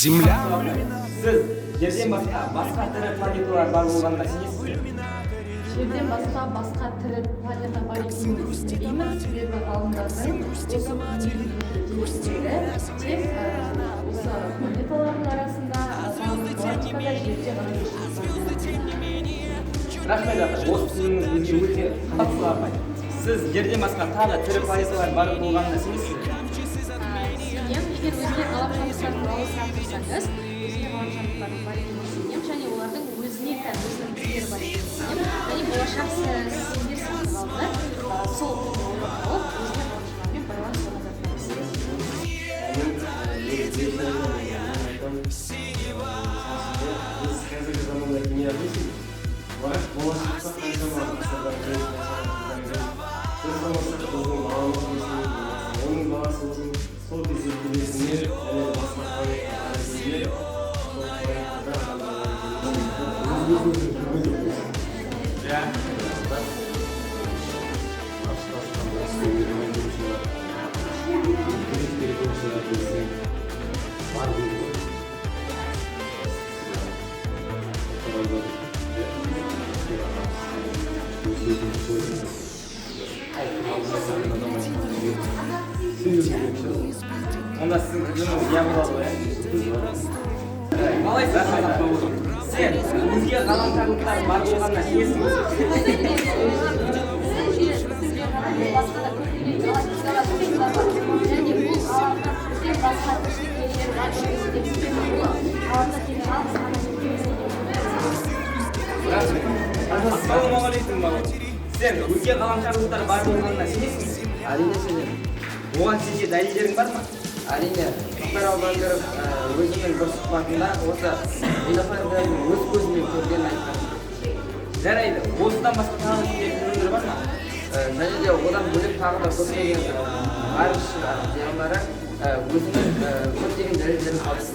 Земля. Сіз жерден басқа басқа тірі планеталар бар болғанына сенесіз бе? Жерден басқа басқа тірі планета бар екеніне сенбеймін, себебі ғалымдардың осы күнге дейінгі деректері тек осы планеталардың арасында, ғалымның галактикада жерде ғана тіршілік бар. Рахмет, апай, осы түсінігіңіз бізге өте қатысты. Апай, сіз жерден басқа тағы тірі планеталар бар болғанына сенесіз бе? Сенемін. Егер өзге ғаламшарлықтар туралы сұрақ қойсаңыз, өзге ғаламшарлықтардың бар екеніне сенемін және олардың өзіне тән өзінің тілдері бар екеніне сенемін және болашақ сендер сияқты ғалымдар сол тілді ойлап тауып, өзге ғаламшарлармен байланыс орнататынына сенемін. Мен айтамын, біз қазіргі заманда кеме алмайсың, бірақ болашақта қаншама ғасырлар келіп, қаншама жылдар келіп, біз болмасақ, біздің баламыз болсын, болмаса оның баласы болсын, сол кезде келесіне және басқа планетаға келгенде, сол планетада адамдар бар екенін Өз өзімізді көрген жоқпыз. Иә. Ғарышқа ұшқанда өмір шығар, деректер бойынша келсең, бар дейді ғой. Тоқтар Әубәкіров, өз өзіміз солай алдына келген адам айтқан сену керек шығар. Онда сіздің пікіріңіз иә болады ғой, иә? Қалайсыз, сен өзге ғаламшарлықтар бар болғанына сенесің бе? Басқа да көптеген галактикалар, жұлдыздар бар және бұл ғаламда бізден басқа тіршілік иелері бар деп себебі бұл ғаламда тек жалғыз ғана екеуміз екенбіз. Рахмет. Ассалаумағалейкум, бауырым. Сен өзге ғаламшарлықтар бар болғанына сенесің бе? Әрине, сенемін. Оған сенде дәлелдерің бар ма? Әрине, Тоқтар Әубәкіров өзінің бір сұхбатында осы инопланетянның өз көзімен көргенін айтқан. Жарайды, осыдан басқа тағы сенде пікірлер бар ма? Және де одан бөлек тағы да көптеген ғарыш зиялылары өзінің көптеген дәлелдерін қалдырды.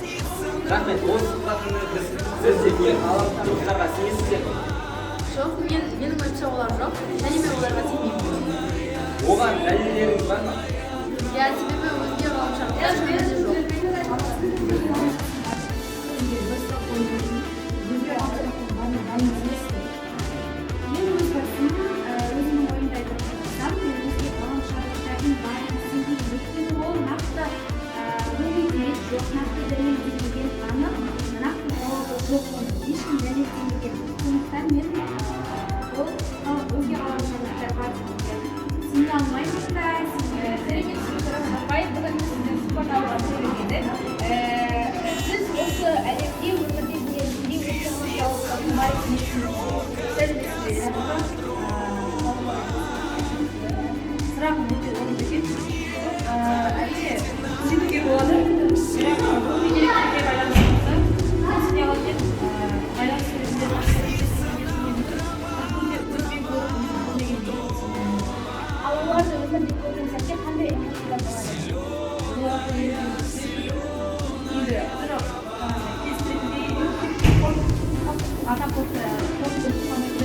Рахмет, осы сұхбатыңды біз. Сіз жеке ғаламшарлықтарға сенесіздер ме? Жоқ, менің ойымша, олар жоқ және мен оларға сенбеймін. Оған дәлелдеріңіз бар ма? Иә, себебі өзге ғаламшарлықтар шынымен де жоқ. Бір сұрақ қойып, өзге ғаламшарлықтың барына сенесіз бе? Мен өз басым, өзімнің ойымды айтып отырсам, мен өзге ғаламшарлықтардың барына сенбеймін, өйткені ол нақты ғылыми дерек жоқ, нақты дәлелденбеген, анық нақты жауабы жоқ, оның ешкім дәлелдемеген. Сондықтан мен ол өзге ғаламшарлықтар бар дегенге сене алмаймын да. Сәлеметсіз бе, апай! Бүгін біз сізден сұхбат алуға келген едік. Сіз осы әлемде, өмірде, дүние жүзінде өзге ғаламшарлықтардың бар екеніне сенесіз? Сәлеметсіз бе! Сұрағым өте орынды екен. Әрине, сенуге болады, бірақ ғылыми деректерге байланысты болса, сене алатын едім. Байланыс кезінде көзбен көріп, көрмегеннен кейін сенемін. Ал оларды өмірде көрген сәтте қандай эмоциялар болады? Оларды енді бірақ келістіретіндей, адам қорқып қорқып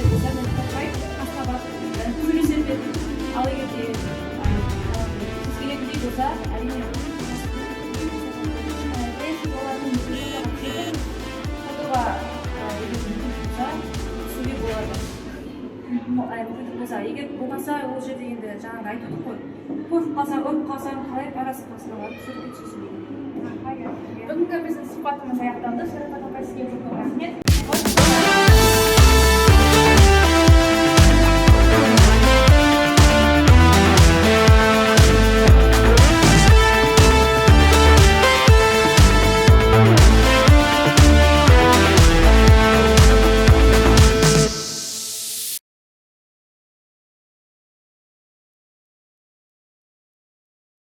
болса, мен қорықпай, қасына барып төбелесер едім. Ал егер де тескергендей болса, әрине. Сіз олардың Тегін фотоға, егер мүмкін болса, түсуге болады, мүмкіндік болса. Егер болмаса, ол жерде енді жаңағыда айтып отырмын ғой, қорқып қалсаң, ұрып қалсаң, қалай барасың қасына, барып суретке түсесің деген. Бүгінгі біздің сұхбатымыз аяқталды. Шарапат апай, сізге көп көп рахмет.